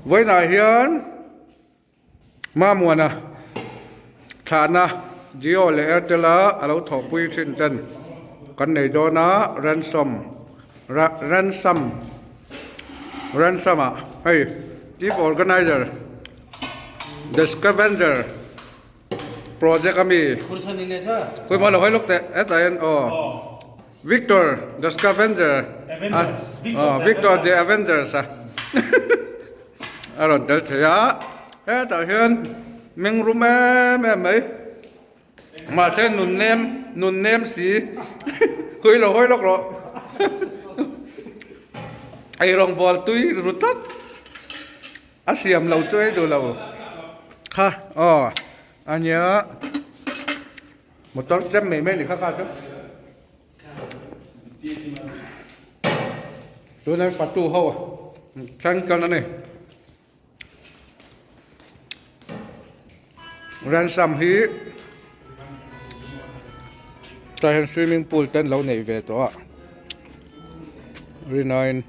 Vawiinah hian Mamuana thlahna Jio leh Airtel a a lo thawhpui thin ten kan nei dawn a ransom ransom ransom ah hei chief organiser the scavenger project ami khawi lo hawi lawk teh hetah hian aw Victor the scavenger aw Victor the avengers a a rawn tel thei a hetah hian meng rum em em mai mahse nun nem nun nem si khawi lo hawi lawk rawh eirawngbawl tui ru tlat. A siam lo chu ei duh lo kha aw a nia motor tlem mai mai a ni kha kha chu tunah fatu ho thleng kal a ni ransom hi tah hian swimming pool te an lo neih ve tawh a rinaiin.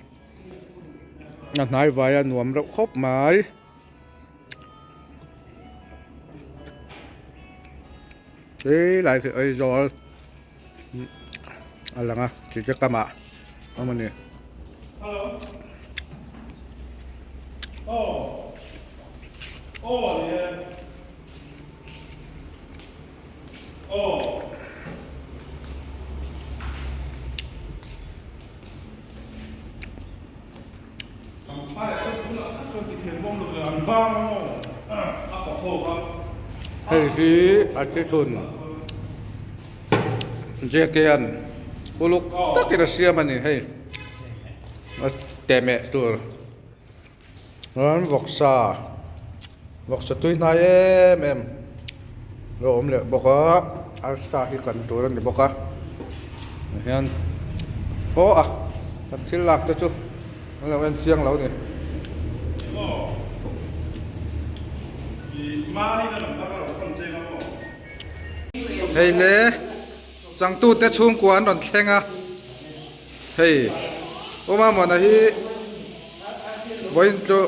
A hnai vai a nuam reuh khawp mai. He lai khi Aizawl a lang a chi te kam ah a awm a ni. Hei hi a thithun JK an uluk takin a siam a ni hei a teh tur chuan vawksa vawksa tui hnai em em a awm leh bawk a arsa hi kan tur a ni bawk a ah hian aw a kan thil lak te chu an lo en chiang lo a ni. Hei le changtute chhungkua an rawn thleng a hei u Mamawna hi vawiin chu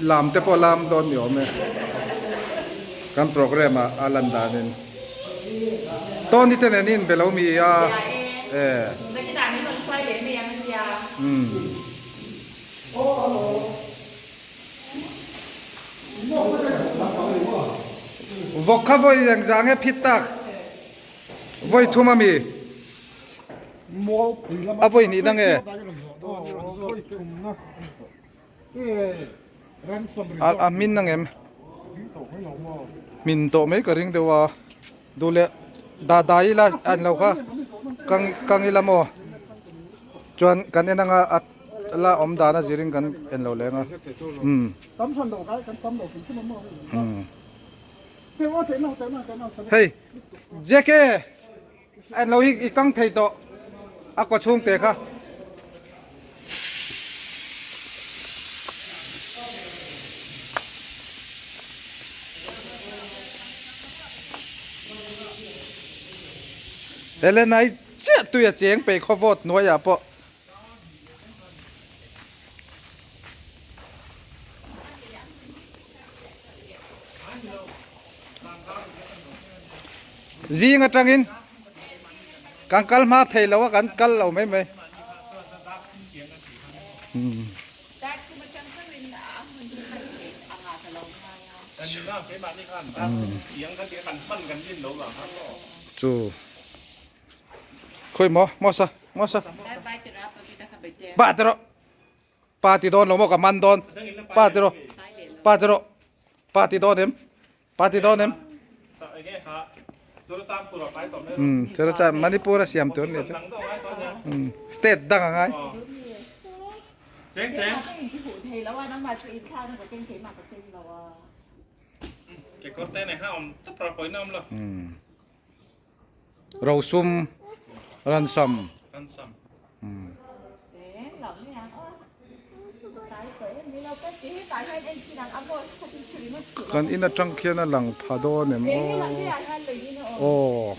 lam te pawh lam dawn ni awm e kan programme ah a lan danin Tony te nen in be lo mi a e umm. Vawk kha vawi engzah nge phit tak? Vawi thum a mi? A vawi hnih na nge? A hmin na ngem? Hmin tawh mai ka ring deuh a. Duh leh dah dah ila an lo kha kang kang ila maw? Chuan kan en anga a la awm dan a zirin kan en lo leng a. Umm. Umm. Hei JK en lo hi i kang thei tawh a kaw chhung te kha. Helena i chiah tui a cheng peih khaw vawt hnuaiah pawh. Zing atangin kan kal hma thei lo a kan kal lo mai mai. Chu khawi maw maw sa maw sa pa ti rawh pa ti dawn lo maw ka man dawn pa ti rawh pa ti rawh pa ti dawn em pa ti dawn em um churachan manipur a siam tur a nia chu um state dang a ngai. Rosum ransom. Kan in atang khian a lang pha dawn em aw. Aw.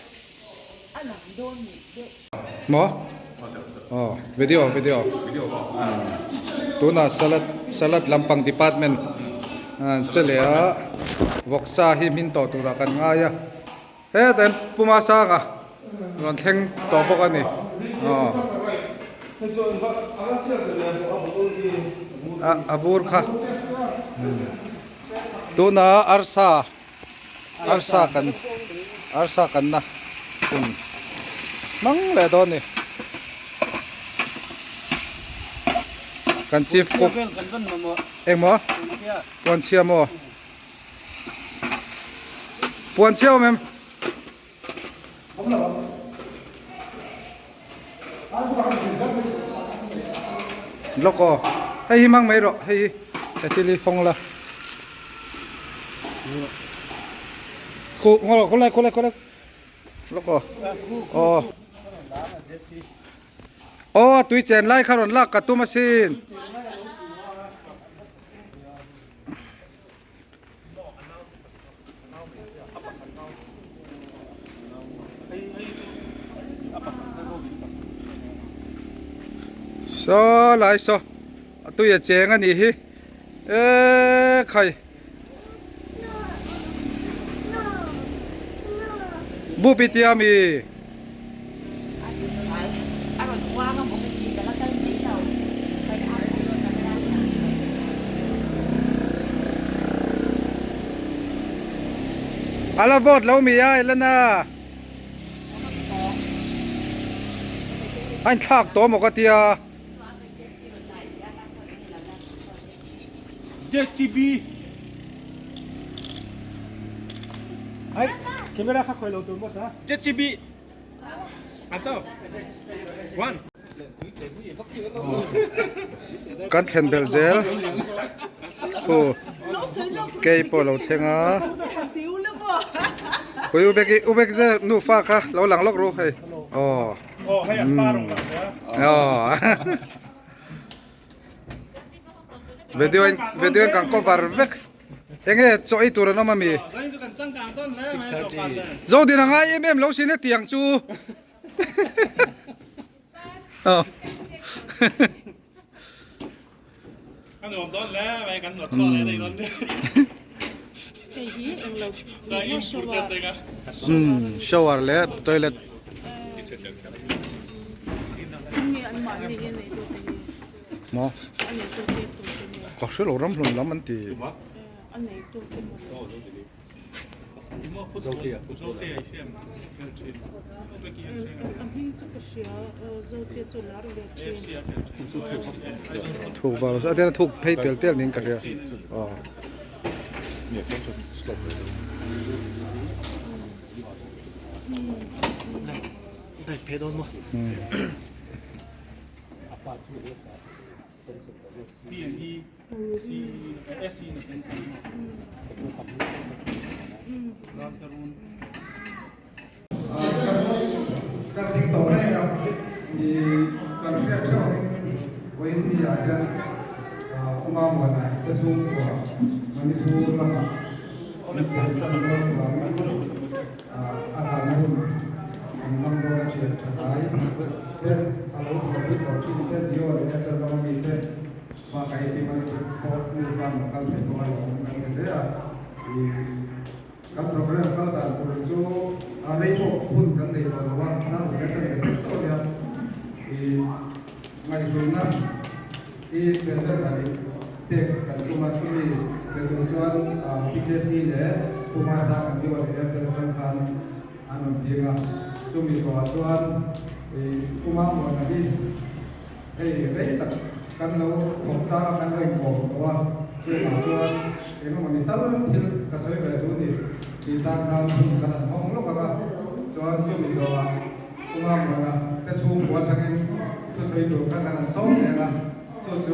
Maw? Aw video video tunah salad salad lampang department an che leh a vawksa hi hmin tawh turah kan ngai a hetah hian Puma Sanga rawn thleng tawh bawk a ni aw a bur kha tunah arsa. Arsa kan arsa kanna hun hmang leh dawn a ni. Kan chief cook engmaw puanchhia maw puanchhia awm em? Lawk aw hei hi hmang mai rawh hei hi he thil hi hawng la khu ngaw rawh khawlai khawlai khawlai lawk aw aw aw a tui chen lai kha rawn lak ka tum asin. Saw lai saw a tui a cheng a nih hi eee khai bup i tia mi. A la vote lo mi a Elena. A inthlak tawh maw ka tia. JCB Ai camera kha khoi lo tur mo ta JCB Acho One Kan thlen belh zel khu kei pawh lo thleng a khawi u beki u beki te nufa kha lo lang lawk ru hei aw aw Video in video in kan cover vek. Enge chaw ei tur an awm ami? Zodin a ngai em em lo sin hetiang chu. Aw. Kan nuam dawn hle mai kan nawt chhuak leh daih dawn nia. Hei hi englo tih shower. Shower leh toilet. Maw? Ka hre lo ram hlun lam an ti. Thuk bar a tian a thuk phei tel tel niin ka hria. Aw. Kan ding tawh reng a, kan hriat theuh angin vawiin ni ah hian Uma Muana te chhungkua Manipur lamah an piansan dawn avangin a hlan hun an hmang dawn a thian tha hnai te a lo thawhpui tawh thin te Jio leh Airtel lama mi te bakah hi Manipur pawh nufa an lo kal thei bawk a lo awm kan ti hle a. Kan program kal dan tur chu a rei pawh hun kan nei tawh lo a, nar hun a chan ve chauh chauh a nia. I ngaihhruina i present han i pek kan tum a, chumi pe tur chuan PKC leh Puma Sang Jio leh Airtel atang khan an rawn ding a. Chumi zawhah chuan i Puma Muana hi Hei rei tak kan lo thawk tlang a, kan lo inkawm tawh a, chuvang chuan engemaw ni tal thil ka sawi ve duh ni tih tan khan hun kan han hawng lawk ang a, chuan chumi zawhah Puma Muana te chhungkua atangin thusawi tur kha kan han sawm leh ang a, chu chu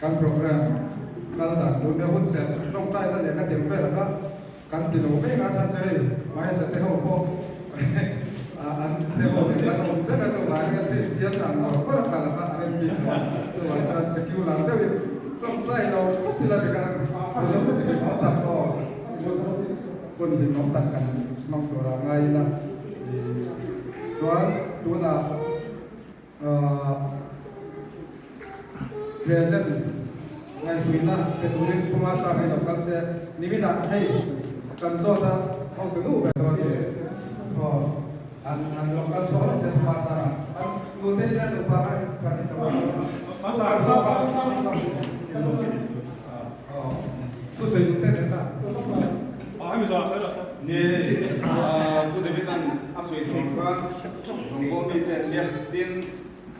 Kan program kal dan tur nia hun serh tawngtai na leh ka tem vel kha kan ti lo vek a chhan chu hei Mahesa te ho pawh an te ho nen kan awm vek a chuvangin hian Kristian ang lo ber a kal kha an en bik lo a chuvang chuan secular deuhin tawngtai lo phawt ila ti khan hun hlimawm tak aw hun hlimawm tak kan hmang tur ah ngai ila chuan tunah. Present ngaihtuihna pe turin Pu Masa hi lo kal se, niminah hei kan zawt a hotu nu ber dawn ni. Aw, an an lo kal chhuak lo se Pu Masa a, an nute hian nupa kha kan in lo kal a, kan zawt a, aw, thusawi duh te nen a. Ni, Pu David-a'n a sawi tur khan rawngbawlmi te an nia, tin,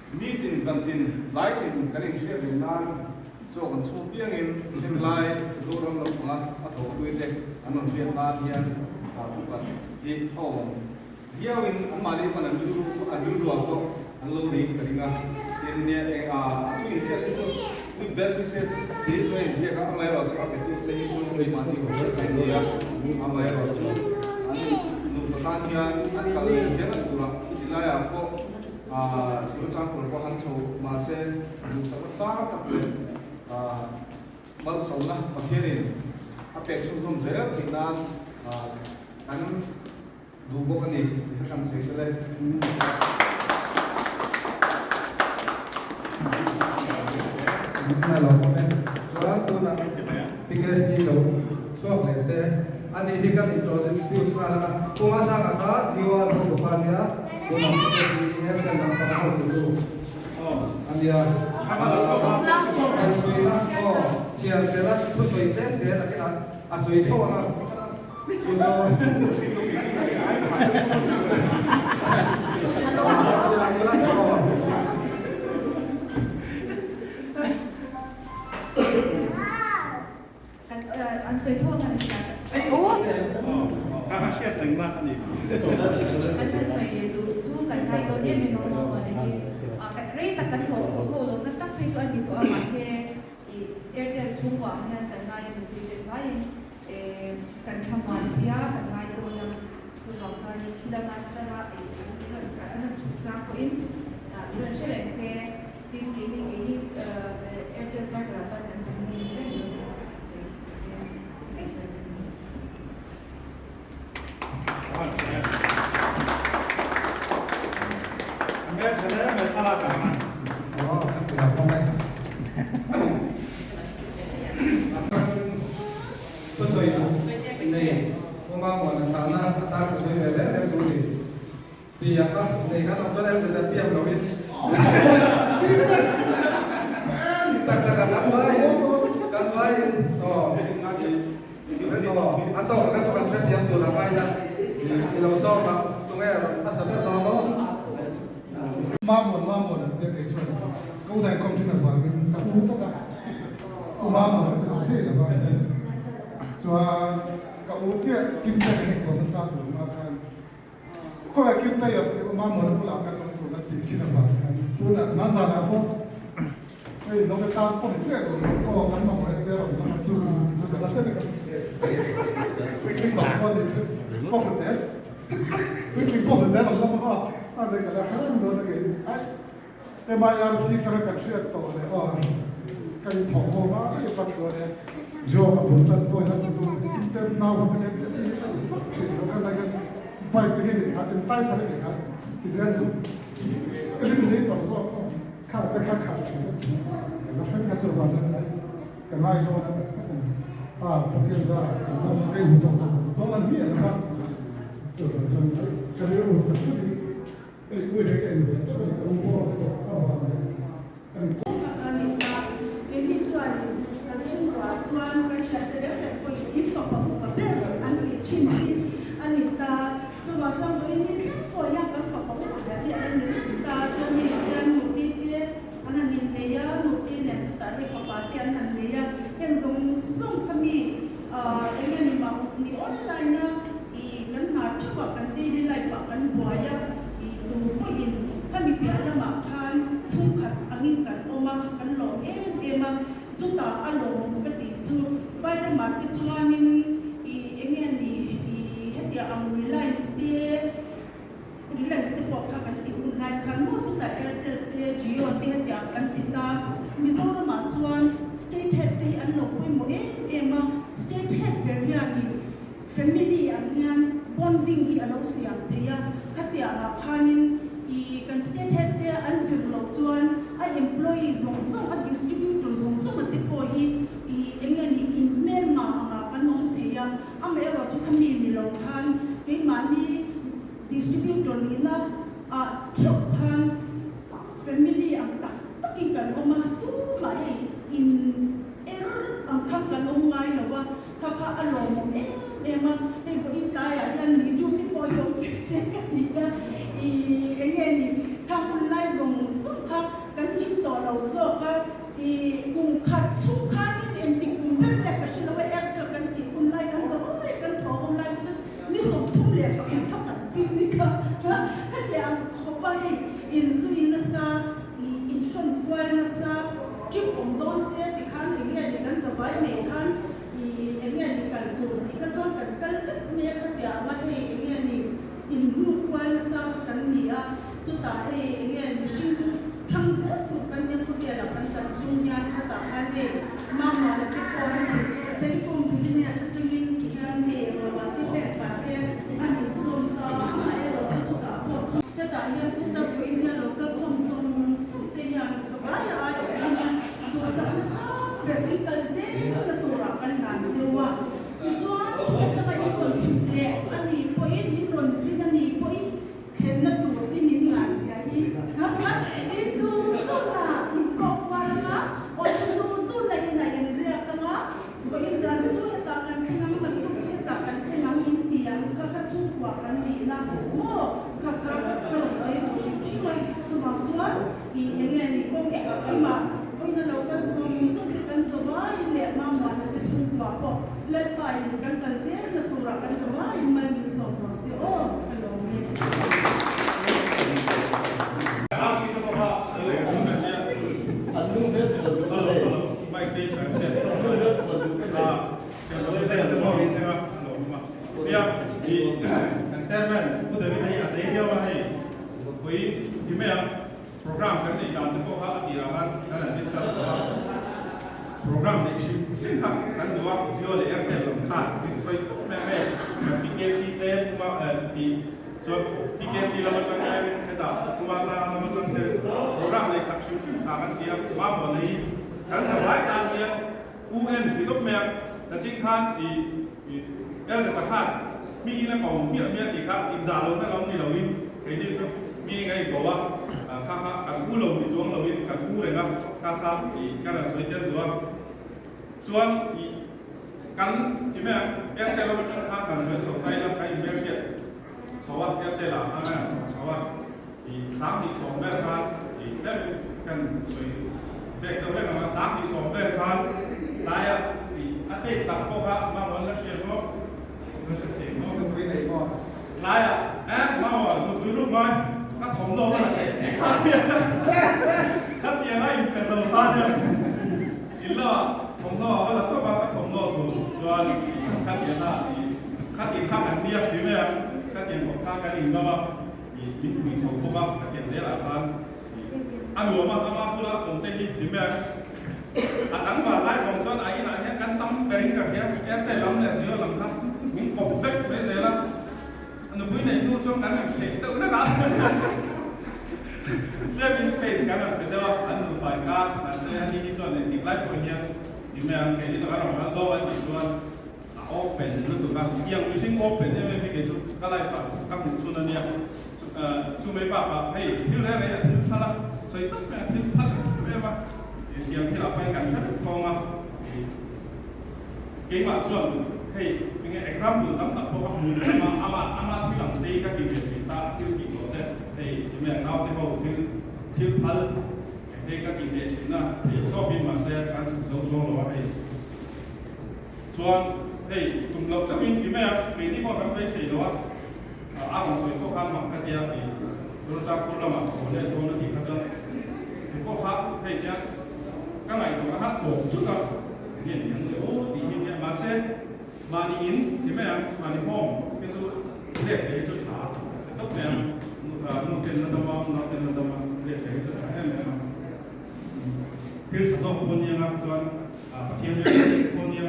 Nitin zantin tlai tin kan inhriat reng nan chaw kan chhung piangin hlimlai Zoram lampanga a thawhpui te an rawn hriat nan hian pukat hi a awm viauin anmahni pawn an rilru an rilruah pawh an lo nei ka ring a. Tin, nia eng a thu inziak hi chu with best wishes tih hi chu a inziak a, amaherawhchu a petu te hi chu keimahni awm an ni a, amaherawhchu an nupa tan hian an kal leh zel a turah khiti laiah pawh Chu changkawr pawh han chho mahse duhsakna sang tak leh malsawmna Pathianin a pek chhunzawm zel theih nan kan duh bawk a ni tih ka hran sawi tel e. Nia lo awm e. Chuan tunah PKC lo chhuak leh se. Ani hi kan introduce nghal a, Pu Masanga kha Jio-a lo bu kha nia, tunah PKC Airtel lampang ho tu a nia. Ngaihtuihna aw chhiar tel a thusawi tlem te a sawi tho ang a, chu chu. Kan an sawi tho ang an hria. Ka hriat reng na a ni. Kan han sawi leh duh chu kan ngai dawn em em ang maw ni hi. Rei tak kan hlawh ho lo na tak phei chu a ni tawh a mahse i Airtel chhungkuah hian kan ngai a nupui te tlaiin kan thlamuan pui a kan ngai dawn a chuvang chuanin khi lama tanga i an rawn chhuk tlang pawhin i rawn hre reng se. Tin, keini keini Airtel Circle ah chuan kan han ni reng dawn a, sawi vek dawn a ni. Thusawi duh nei Puma Muana thlahna atan ka sawi ve reng reng tur ni. Ti a kha nei khan awm chuan LZ a tiam lo in tak tak a kan vai in kan vai in aw aw a tawk a kha chu kan hrethiam tur a ngai la i lo sawm a tunge rawn hmasa ber dawn aw. Mamawh mamawh an tia kei chuan ka u daikawm thin avangin ka u tawk a, u mamawh ka ti lo thei lo va, chuan ka u chiah Kimte kan inkawm nasa tur mah khan Khawiah kim ta iang i awm a, mawna bulah kan awm tur a tih thin avang khan tunah hmanzanah pawh hei Nove tlang pawh ni chiah lo aw kan mamawh e tia rawn lang a chu chu ka la hre vek a puitling bang pawh ni chu pawh hmu te puitling pawh hmu te rawn lang a a ve ka la hre reng dawn a kei ai MIRC tanga kan hriat tawh leh aw ka inthawh ho va i fak dawn e Joe ka bul tan pawhin a ti tu inter nau ho te kan vak thin lo khan lai khan bike enge nih kha enticer enge kha ti zel chu ka rin nei tawh zawk aw kha te kha khalh thin a la hreng kha chu vang chuan ai ka ngai dawn a tak tak a ni a Pathian zarah kan dam ka inhmu tawh tawh dawn a ni miah lo va chu vang chuan ka rilru tak zetin Hei ui hi ka en ve tawp a ni, ka u pawh a tawp avang leh a ni. Kawng tak a ni ta, keini chuan kan chhungkuah chuan kan thiante reng reng pawhin in fapa upa ber an tih thin hi a ni ta. Chuvang chuan vawiin ni thleng pawh hian kan fapa upa ber hi a la ni reng ta. Chuan hei hian nupi te an han innei a, nupi nen chutah hei fapa te an han nei a, heng zawng zawng kha mi eng nge ni mah ni online a I kan hna theuh ah kan daily life ah kan buai a, i tu pawhin khami piah lamah khan chhungkhat angin kan awm a, kan lawm em em a, chutah a lawmawm ka tih chu Vairamah te chuanin i enge ni i hetiang ang Reliance te Reliance te pawh kha kan tih hun lai khan maw chutah Airtel te Jio te hetiang kan ti ta, Mizoramah chuan state head te hi an lo pawimawh em em a, state head ber hianin Family ang hian bonding hi a lo siam thei a, khatiang ah khanin i kan state head te an zir loh chuan a employee zawng zawng a distributor. nihna ah theuh khan family ang tak takin kan awm a, tumah hei in er ang khan kan awm ngai lo a, kha kha a lawmawm em em a, hei vawiin tlaiah hian ni chu te pawh hi awm vek se ka ti a, ih eng nge ni khang hun lai zawng zawng kha kan him tawh lo zawk a, ih kum khat chhung khanin engtik kum ber ber ka hre lo a, Airtel kan tih hun lai kan za ruai kan thawh ho lai kha chuan Ni 31 kha kan pin ni kha khatiang ang khawp a hei inzui nasa ih inhrawn kual nasa trip awm dawn se tikhan eng nge ni kan zavai mai khan ih eng nge ni kal tur tih kha chuan kan kal vek mai a khatiang a hei eng nge ni inhnu kual nasa kha kan ni a chutah hei eng nge mihring chu thang zel tur kan nia khawvel ah kan dam chung hian khatah khan hei mamawh la te pawh hemi telecom business atangin Hian hei Rawah te pek pah te an insawm ta a, amaherawh chu chutah pawh chu hetah hian hetah pawhin a lo kal khawm zawng zawng te hian zavai a ai awmin duhsakna sang ber in kal zel na turah kan hlan cheu a. Tichuan hetanga in rawn chhuk leh a nih pawhin in rawn zin a nih pawhin Thlenna tur i nin ngai zia hi in tur tuna in kawk kual anga aw in tur tuna in a in riak anga vawiin zan chu hetah kan thleng ang naktuk chu hetah kan thleng ang in ti ang kha kha chhungkua kan nihna maw kha kha ka rawn sawi duh hrim hrim a chuvang chuan i eng nge ni kawng em em ah vawiin a lo kal zawng zawng te kan zawaiin leh Mamuana te chhungkua pawh Lalpa in kan kal zelna turah kan zawaiin mal min sawm rawh se aw ka lawm e. Program kan neih dan te pawh kha a tirah khan kan han discuss tawh a, program neih hrim hrim kha kan duh a, Jio leh Airtel lam khan tin sawi tuk mai ang e, kan PKC te Puma tih chuan PKC lam atang te hetah Puma sang lam atang te program neih sak hrim hrim tha kan ti a, mamawh nei hi kan zavai tan hian UN ti tawp mai ang, nachin khan ih Elzeta khan mi in a ko hmiah hmiah tih kha inzah lohna lam ni loin keini chu mi in a inko a, kha kha kan u lo ni chuang loin kan u reng a, kha kha ih ka rawn sawi tel duh a. Chuan ih kan ti mai ang, Airtel lam atang khan kan sawi chho ta ila kan inhmelhriat chho a, Airtel ah khan a rawn thawk chho a, ih 2010 vel khan ih tlem kan sawi bek deuh hlek ang a, 2010 vel khan tlaia ih a date tak pawh kha Mamawn la hria maw? La hre thei maw? Nupui nei maw? Tlaia eh Mamawn nupui ruk mai ka thawmhnaw ka la teh teh kha khatianga in pe zo ta nia in la thawmhnaw a va la tawp a ka thawmhnaw tur chuan khatianga ih khatiang kha kan nia hrim e a khatiang khawp khan kan ingam a ih min pui chho bawk a khatiang zelah khan A nuam a, ama bula awm te hi ni mai a. A tlangval lai zawng chuan a inah hian kan tam ber in ka hria, Airtel lam leh Jio lam kha min kawp vek mai zel a. A nupui neih hnu chuan kan rawn hreh deuh hlek a, tlem in space kan rawn pe deuh a, an nupa in kar, mahse ani hi chuan engtik lai pawh hian ni mai ang, keini chuan kan rawn kal dawn a tih chuan a open lutuk a, tiang mihring open em em hi kei chu ka life ah ka hmuh chhun a nia. Chu mai bakah hei thil reng reng a thil phal a, sawi tak mai a thil phal em em a, tiang thilah pawhin kan hre vek thawng a, keimah chuan hei enge example tam tak pawh ka hmu duh a, ama ama thil ang te hi ka ti ve thin ta, a thil tih tawh te hei enge naute ho thil thil phal hei ka ti ve thin a, thei thlawpin mahse kan tluk zo chuang lo a hei. Chuan hei tum loh takin ti mai a, keini pawh kan beisei lo a, a rawn sawi pawh khan mak ka tia ti Churachapur lamah ka haw leh dawn a tih kha chuan tu pawh kha hei hian ka ngaihtuahna kha tawp chut a, enge ni ang le aw tih hi nia mahse mahni in ti mai ang mahni home hi chu let leh hi chu tha a se tawp mai ang nu ten la dam a nau ten la dam a let leh hi chu tha em em a thil tha zawk pawh nia nga chuan Pathian biak mek pawh nia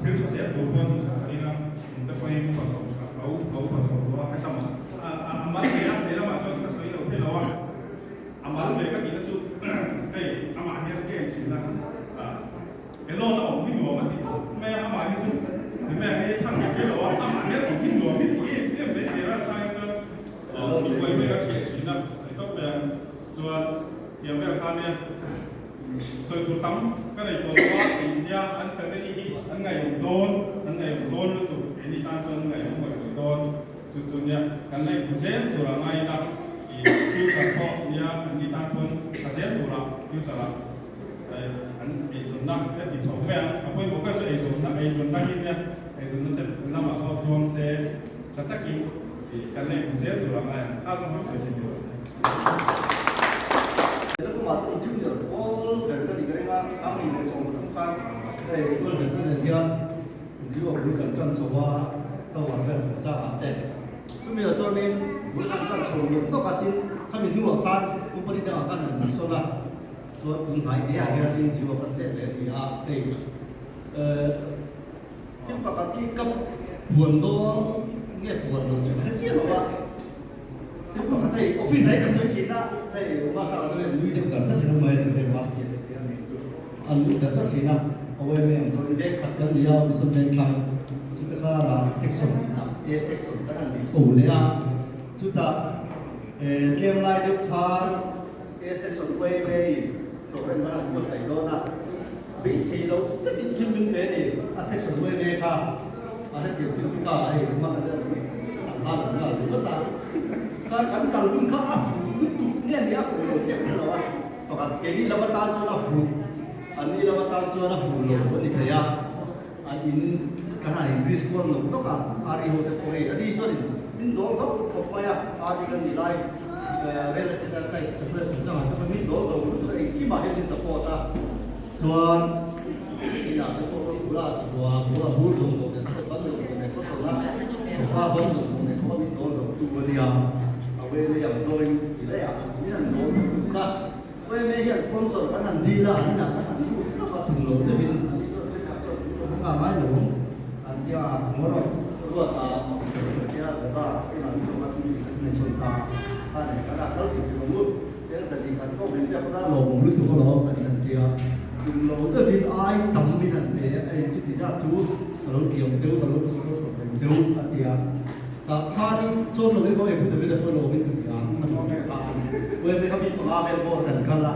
thil tha zel tur pawh an sak a ring a, in te pawhin upa chho tha lo lo upa chho lo a ka tam a, a mal ve a, lehlamah chuan ka sawi lo thei lo a, a mal ve ka tihna chu hei amah hian ka en thin a, elon a awm hi nuam a ti tawp mai a, amah hi chu ti mai ang hei chhan ve ve lo a, amah hian awm hi nuam hi ti em em mai zir a, sang hi chuan. Chuan tiang vel kha nia sawi tur tam ka nei tawh lo a, tih nia an family hi an ngaihawm dawn, an ngaihawm dawn lutuk, keini tan chuan an ngaihawm ngawih ngawih dawn. Chu chu nia kan la inhmu zel tur a ngai ila, ih future pawh nia an ni tan pawn tha zel tura future ah an eizawnna te ti chho mai ang. A pawimawh ber chu eizawnna, eizawnna hi nia eizawnna te lamah pawh tluang se tha takin ih kan la inhmu zel tur a ngai ang. Kha zawng hi sawi thei ni rawh se. Kumah chuan junior pawl ber ka ni ka ring a, 2013 khan hei Tualzet-a nen hian Zio bul kan tan chho a, tower vel chung chang ah te. Chumi ah chuanin bul kan tan chho nawk nawk a, tin khami hnuah khan company dangah khan an insawn a, chuan tun hnai te ah hianin Zio kan let leh a ni a, hei eh thil pakhat hi ka puan dawn nge puan lo chu ka hre chiah lo a, thil pakhat hei office ah hi ka sawi thin a, hei Masa ah chuan nui deuh dan ta thin a mai a, hei Masi a tia mai chu. An lut ta ta thin a, away mai ang chuan veng khat kan ni a, mission veng thlang chuta karah section inah A section kan han ti chho leh a, chutah eh tlem lai deuh khan A section away maiin program kan han buatsaih dawn a, beisei loh takin thil min pe a ni, a section away mai kha a hetiang thil chu ka hei hmasa deuh an hal an nghal ringawt a, kha kan kal hun kha a fuh lutuk nge ni a fuh lo chiah kher lo a. Pakhat, keini lam atan chuan a fuh, anni lam atan chuan a fuh lo a ni thei a, an in kan han in risk kual nawk nawk a, Ari ho te pawh hei ani chuan in min dawl zo khawp mai a, Ari kan ni lai real estate a site ka hruai chung changah te pawh min dawl zo lutuk a, engkimah hian min support a, chuan inah te pawh ka bula bua bua bur zawng zawng nen saw ban zawng zawng nen ka sawn a, sofa ban zawng zawng nen pawh min dawl zo tu a nia. A wele ang zawin ti daih a, min han dawn tuk a, Weme hian sponsor kan han dil a, an inah kan han lut zauh a, chung lo deuhin an ni chuan thenkhat chuan chung lo kha ngai lo ang an tia a, Ngawrawk ruat a ka tia Baba inah min rawn a tui kan ngaihsawn ta a ni, kan ah kal thei thei lo lut, eng zali kan ko hmeichhia pawh tan lawmawm lutuk alawm kan han tia, chung lo deuhin ai tam min han pe a, hei chuti zat chu ka lo tiam cheu, ka lo sponsor thei cheu a tia. Tah khanin chuan lo eng awm eng David a pawh lo awmin ka hria a, ka hmu ve kha. Uaime kha mi panga vel pawh kan kal a,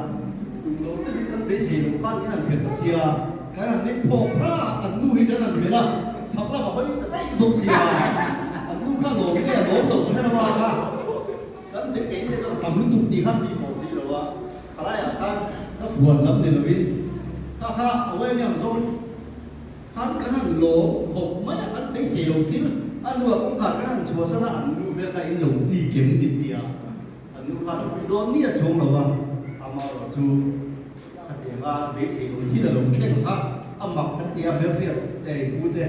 tum lo deuhin kan beisei loh khan kan han phet ta sia, kan han ning phawk hra a, kan nu hi kan han melh a, chhak lamah hawi ta daih bawk sia, an nu kha lawm nge a lawm lo ka hre lo a kha, kan be kei nge chuan a tam lutuk tih kha chi pawh si lo a, khalaiah khan ka puan lam ni lovin kha kha a uaime ang zawng. Khan kan han lawm khawp mai a, kan beisei lo thil a nuah kawngkhar kan han chhuahsan a, an nu hmel kha in lo chi kem ni tia an nu khan a pui dawn mi a chhawng lo a, amaherawh chu khatiang a beisei lo thil a lo thleng kha a mak kan ti a, hmelhriat ei pu te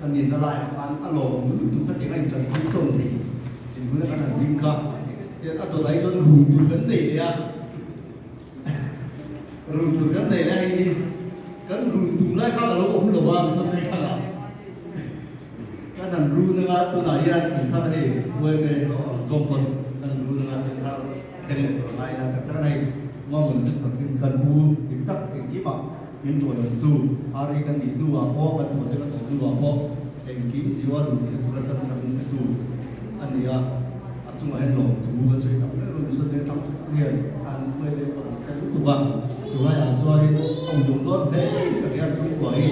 a ninna laiah khan a lawm lutuk khatiang a intanpui tawn thei dinhmun a kan han ding kha tian a dawt ai chuan rui tur kan nei leh a. Rui tur kan nei lai hi kan rui tum lai khan a lo awm lo a, Mizo hmel thlang ah kan han ru nanga tunah hian kan thar hei Buaime ang zawng pawn kan ru nanga kan thar thleng leh tur a ngai ila tak tak a hei Mamon chu thawkin kan pu dik tak engkimah min tawlawm tu Ari kan nih hnuah pawh kan project a tawh hnuah pawh engkim Jiwa duh theihna tura changchang min pe tu a ni a. A chungah hian lawmthu kan sawi tak ber a, Mizo te tam tak hian an huai leh pawh an hre lutuk a, chulaiah chuanin a ui dawn hle tak hian chhungkua hi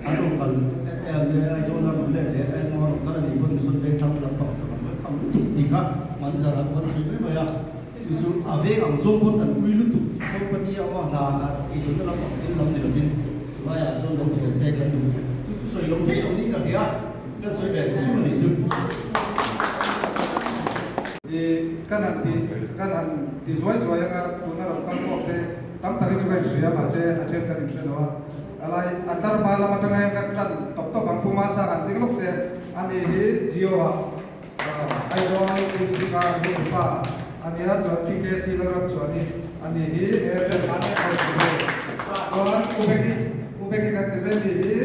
an rawn kal et em e, Aizawl a rawn let leh emaw a rawn kal a nih pawn Mizo veng thlang lampang chu an welcome lutuk tih kha man zarah pawh an sawi mai mai a, chu chu a veng ang zawng pawn kan ui lutuk, company a awm a, hna hna eizawnna lampang thil lam ni lovin chulaiah chuan lo hria se kan duh, chu chu sawi lo theih lo niin ka hria. Kan sawi ve thung a nih chu. I kan han ti kan han ti zuai zuai anga tuna rawn kal kawp te tam tak hi chu ka inhria mahse a then kan inhre lo a, a lai a tlar hma lam atanga hian kan tan tawp tawp ang Pu Masa han ding lawk che ani hi Jio ah Aizawl District a an upa a nia chuan PKC Lalramchuani ani hi Airtel chuan Pu Beki Pu Beki kan ti ve ni hi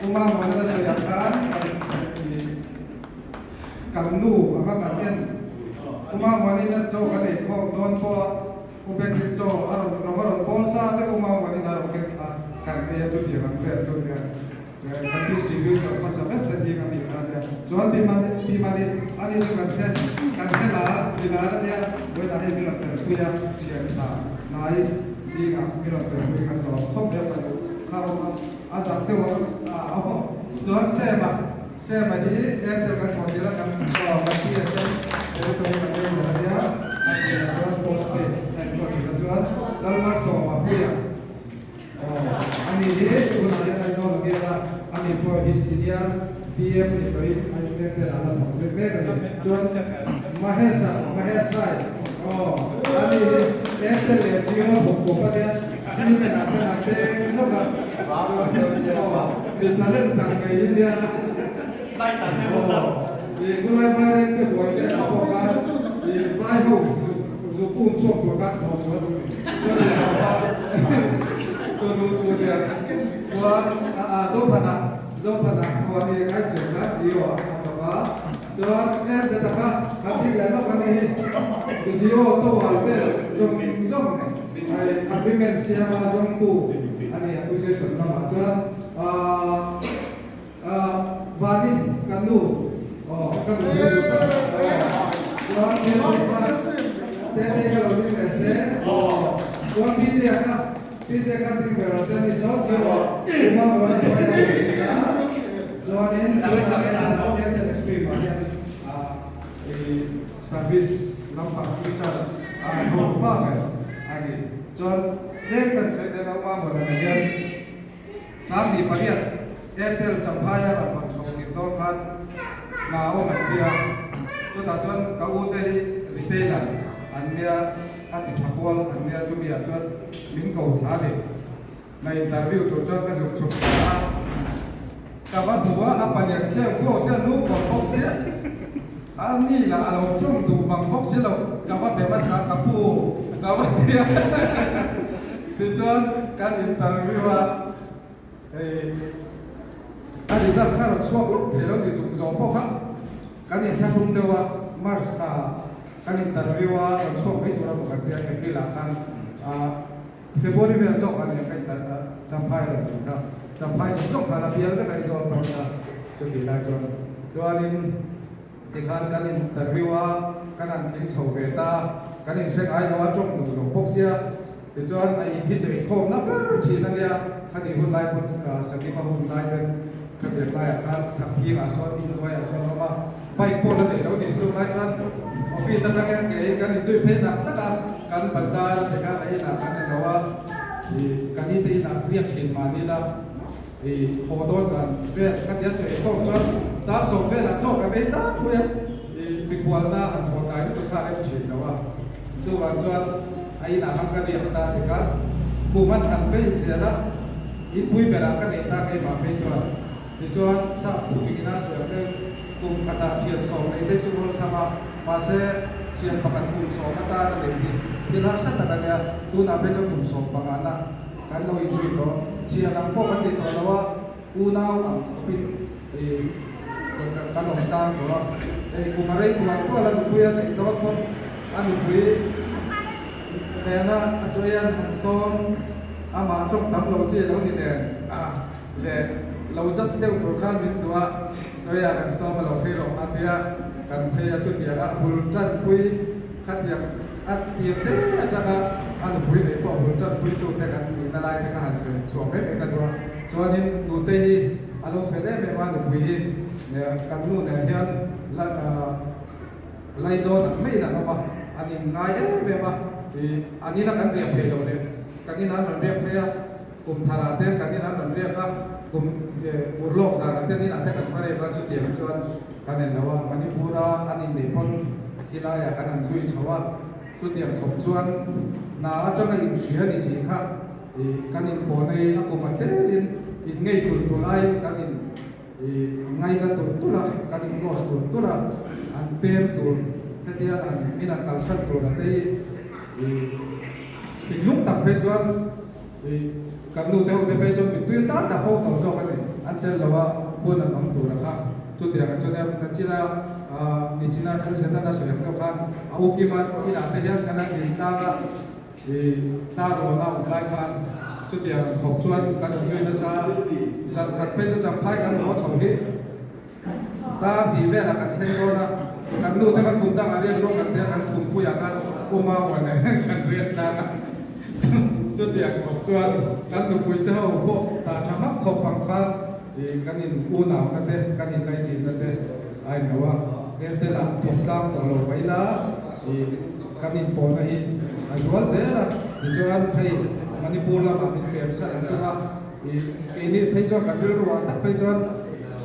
Uma Muana la sawi ang khan kan kan nu anga kan en Uma Muanin a chaw kan ei khawm dawn pawh Pu Bekin chaw a rawn rawng a rawn bawl sa vek Uma Muanin a rawn ken thla kan ei a chutiang ang vel chu nia. Chuan kan distributor hmasa ber te zing a mi kha nia. Chuan Pi Mani, Pi Mani. Ani chu kan hre kan hre lar mi lar a nia, vawiinah hei mi rawn telpui a, thian tha hnai zingah mi rawn telpui kan lawm khawp mai a fanu kha a awm a, a zak deuh ang a a awm. Chuan Sema, Sema hi Airtel kan thawh tir a kan aw kan PSM territory manager a nia, a tirah chuan postpaid a enkawl thin a chuan Lalmalsawma Puia Aw, ani hi tunah hian Aizawl a biak a, ani pawh hi senior DM ni tawhin a Airtel ah la thawk zui mek a ni. Chuan Mahesh-a, Mahesh Rai, aw, ani hi Airtel leh Jio thawk kawp a nia, Siemens ah ten an peng zawk a, chuan aw, mi talent tak mai hi nia, aw, ih khulai vairengte huai velah pawh khan ih vai ho zuk Zuk um chhuak tur khan thaw chu a duh ni. Chuan leh lo a tunu chu nia. Chuan a Zothana Zothana khuan hi kai chhiat khan Jio ah a thawk a. Chuan MZ a kha kan tih leh lawk a ni hi. Jio towal vel zawng zawng ai agreement siama zawngtu a ni acquisition lamah chuan Vani ka nu aw ka nu hi duh tak aw chuan Tete kha Tete ka lo ding leh se aw chuan PJ kha PJ kha ding ve rawh se ni saw chu aw Uma Mawla hnuai a awm thin a chuanin tunah hian Airtel Extreme ah hian i service lampang recharge a han ho pa ber a ni chuan tlem kan sawi leh a Uma Mawla hian 28 Airtel Champhaia rawn hawn chhawk tir dawn khan hna awm an tia, chutah chuan ka u te hi retailer an nia, a ti tha kual an nia, chumi ah chuan min ko thla a ni. Na interview tur chuan ka zuk chhuk thla a, ka va hmu a, a palian kheu khuau sia, lu kawr bawk sia, a ni lah a lo ṭawng duh mang bawk si lo, ka va be hmasa ka pu ka va ti a. Tichuan kan interview a, hei a result kha rawn chhuak lawk thei lo ni zuk zawh pawh kha kan inthlahrung deuh a, March thla kan interview a rawn chhuak mai tur a maw kan tia April ah khan February vel zawk a nia ka inter Champhai rawn zin kha, Champhai zawng zawng khan a bial vek a Aizawl pawh kha chutih lai chuan chuanin Tikhan kan interview a, kan han tling chho ve ta, kan inhre ngai lo a, tawng duh lo bawk sia. Tichuan a in hi chu inkhawmna ber thin a nia, khati hun lai pawn Sakiba hun lai ten khatiang laiah khan Thakthingah sawn inhnuaiah sawn a awm a, bike pawh la nei lo ni chung lai khan office atang hian ke in kan inzui phei nak nak a, kan bazar a tikhan a inah kan en lo a, ih ka ni te inah riak thin mahni la. I haw dawn zan vel ka tia chu eikhawm chuan dar sawm velah chaw kan ei tlangpui a, i mikhualna han haw tlai lutuk kha a rem thin lo a, chuvang chuan a inah khan ka riak ta ti khan kum an han vei zel a, inpui berah ka nei ta keimah phei chuan tichuan sap thufing ina sawi ang deuh kum khatah thian sawm nei te chu awlsam a, mahse thian pakhat kum sawm atan a nei hi thil harsa tak a nia, tunah phei chuan kum sawm pangana. Kan lo inzui tawh. Thian ang pawh kan ti tawh lo a, unau ang khawpin kan awm tlang tawh a. Hei kum a rei tual tual a nupui a neih dawn pawn a nupui nena a chawian han sawm amah tawng tam lo chi a lo ni nen leh lo just deuh tur khan min duh a, chawiah kan sawm a lo phei rawh a tia kan phei a chutiang a bul tanpui khatiang A tir te atanga a nupui neih pawh bul tanpuitu te kan nihna lai te kha han sawi chhuak reng reng a duh a. Chuanin nute hi a lo fel em em a, nupui hi kan nu nen hian laizawn ang maiin an awm a, an inngai em em a, ih an ina kan riak thei loh leh kan inah an rawn riak phei a, kum tharah te kan inah an rawn riak a, kum urlawk zanah te an inah te kan va riak a, chutiang chuan Kan en lo a, Manipur-a an inneih pawn khilaiah kan han zui chho a, chutiang khawp chuan hna atanga inhria ni si kha ih kan inpawhna hi a kum a telin in ngei tulh tulh aiin kan in ih ngaina tulh tulh a, kan in close tulh tulh a, an pem tur hetiang an min an kalsan tur a te hi ih thinlung tak phei chuan ih kan nu te ho te phei chuan mittui a tlan tak ho tawh zawk a ni, an tel lo a hun an awm tur a kha. Chutiang chuan Nachina Nichina Elzena na sawi ang deuh khan a u Kima inah te hian kan a zin tlang a, ih tar rawn a awm lai khan chutiang khawp chuan kan inzui nasa a, zan khat phei chu Champhai kan haw chho hi tar hnih velah kan thleng dawn a. Kan nu te kha khum dangah riak rawk an tia kan khum puiah khan U Maua nen kan riak tlang a. Chutiang khawp chuan kan nupui te ho pawh tah tha hmak khawp ang khan kan in unauna te kan in laichinna te a inlo a. Airtel ah thawk tlang tawh lo mai la kan inpawhna hi a zual zel a. Tichuan hei Manipur lamah min pem san an tum a. Keini phei chuan kan rilru ah tak phei chuan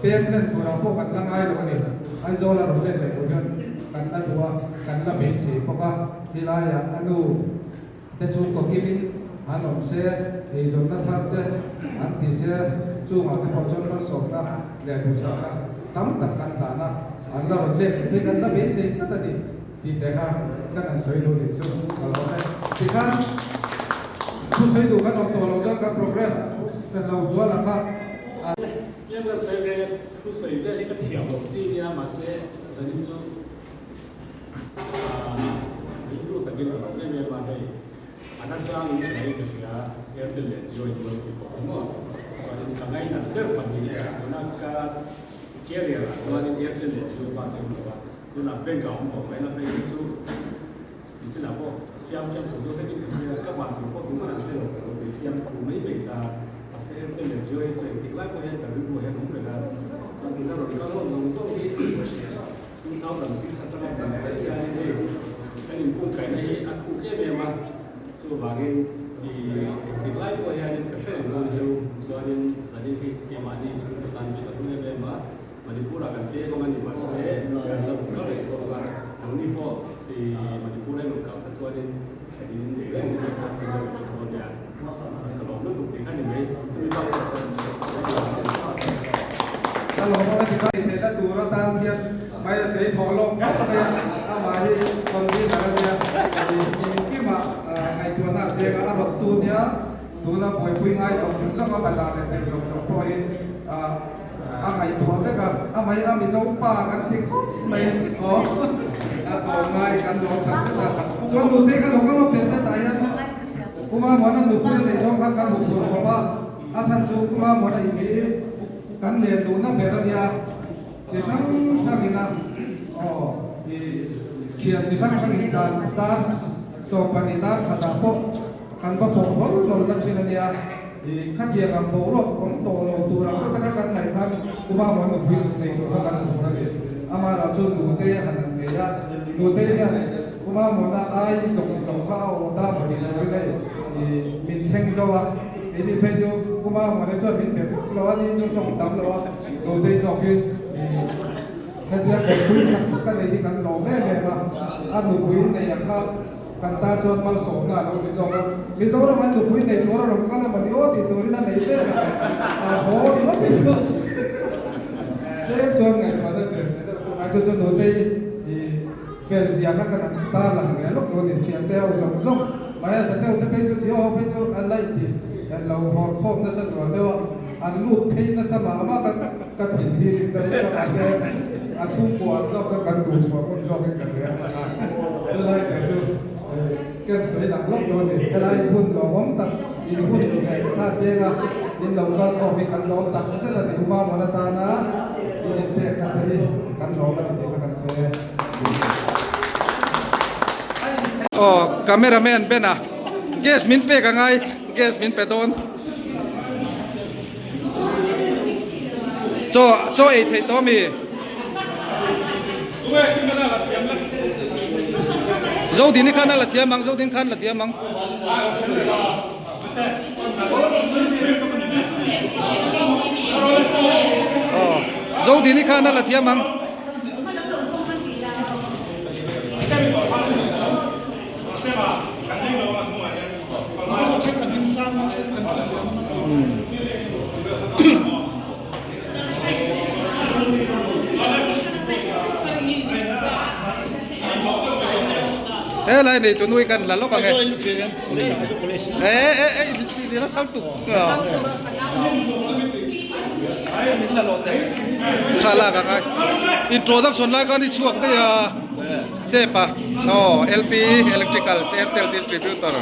pem len turah pawh kan la ngai lo a ni. Aizawl a rawn len leh tur hian kan la duh a, kan la beisei bawk a. Khilaiah a nu te chhungkaw kimin an awm se, eizawnna thar te an ti se, chungah te pawh chuan malsawmna leh duhsakna tam tak kan hlan a, an la rawn let leh te kan la beisei tlat a ni tih te kha kan han sawi duh nih chu ka lo awm e. Tikhan thu sawi duh kan awm tawh lo chuan kan program kan lo zual ang kha a. Tlem ka sawi ve, thu sawi vel hi ka thiam lo chi nia mahse zanin chu. Rilru takin ka lo em em a, hei a nachang in ka in ka hria, Airtel leh Jio in lo ti pawh emaw chuanin ka ngainat ber pahnih tuna ka carrier ah chuanin Airtel leh Jio bak ka awm lo a, tunah bank ah awm tawh mai la bank hi chu nichinah pawh siam siam thu deuh hlekin ka hria, ka van tur pawh tuman an hre lo ka lo ti siam thu mai mai ta, mahse Airtel leh Jio hi chu engtik lai pawh hian ka rilru ah hian awm reng a, chuan tuna rawn kal ho zawng zawng hi 2006 atanga kan theih hianin hei kan inkungkaihna hi a thuk em em a, chuvangin ih engtik lai pawh hianin ka hre reng dawn chu chuanin zanin hi keimahni chhungkaw tan bik a hlu em em a, Manipur-ah kan tlem ang a ni mahse kan la rawn kal reng bawk a, nangni pawh ih Manipur-a in rawn kal kha chuanin thlen in nei reng bawk a, kan la rawn hre dawn nia, ka lawm lutuk tih kha ni mai chumi bak erawh chuan. Ka lawm a ti kha theihna tur atan hian Mai a sei thawh lawk khawp mai a, amah hi convener a nia, engkimah ngaihtuahna a seng a, a rawt tu nia, tuna buaipui ngai zawng zawng zawng a bazar leh tel zawng zawng pawh hi a ngaihtuah vek a, amah hi a Mizo pa kan ti khawp mai aw, a kawm ngai kan lawm tak zet a, chuan nute kha lo kal lawk teh se tah hian Kuma Muana nupui a neih dawn khan kan hmu phur khawp a, a chhan chu Kuma Muana in hi kan len luhna ber a nia. Chi hrang hrangin a aw i thian chi hrang hrangin zan dar 12 dar khatah pawh kan va pawh hlawl hlawl na thin a nia. I khatiang ang boruak awm tawh lo tur ang deuh taka kan ngaih khan Kuma Muan nupui nei tur kha kan hmu a ni. Amaherawh chu nute han han ngei a, nute hian Kuma Muana ai zawng zawng kha a aw ta maw tih turin hei i min thleng zo a. Keini phei chu Kuma Muana chuan min pe vak lo a, ni chu tawng tam lo a. Nutei zawk hi hetia nupui that tak a nei hi kan lawm em em a, a nupui nei a kha kan tan chuan malsawmna a lo ni zawk a, Mizoram an nupui nei tur a rawn kal emaw ni aw tih turin a nei vel a, a haw ringawt hi chu tlem chuan ngaihtuahna ser ve deuh chu ngai chu chu nutei fel zia kha kan han tar lang ve lawk dawn in thiante ho zawng zawng mai a za deuh te phei chu chi ho phei chu an la inti lo hawr khawm nasa zual deuh a. An lut phei nasa mah mah ka ka thin hi rim deuh vek a mahse a chhungkua an zawk kha kan duh chhuah hun zawkin ka hria chulai te chu ken sawi lang lawk dawn a ni helai hun lawmawm tak in hun leh tha senga in lo kal khawm hi kan lawm tak zet a ni Uma Muan atana in inpek na te hi kan lawm a ni tih kha kan sawi e. Aw cameraman Ben-a gas min pek a ngai gas min pe dawn. Chaw chaw ei theih tawh ami? Zodini khan a la thiam ang Zodin khan la thiam ang. Aw Zodini khan a la thiam ang. He lai nei tu nui kan la lawk ang e. E e e i la sal tuk. Kha lak ang a. Introduction lai khan i chhuak daih a. Sepa aw LP Electrical Airtel Distributor.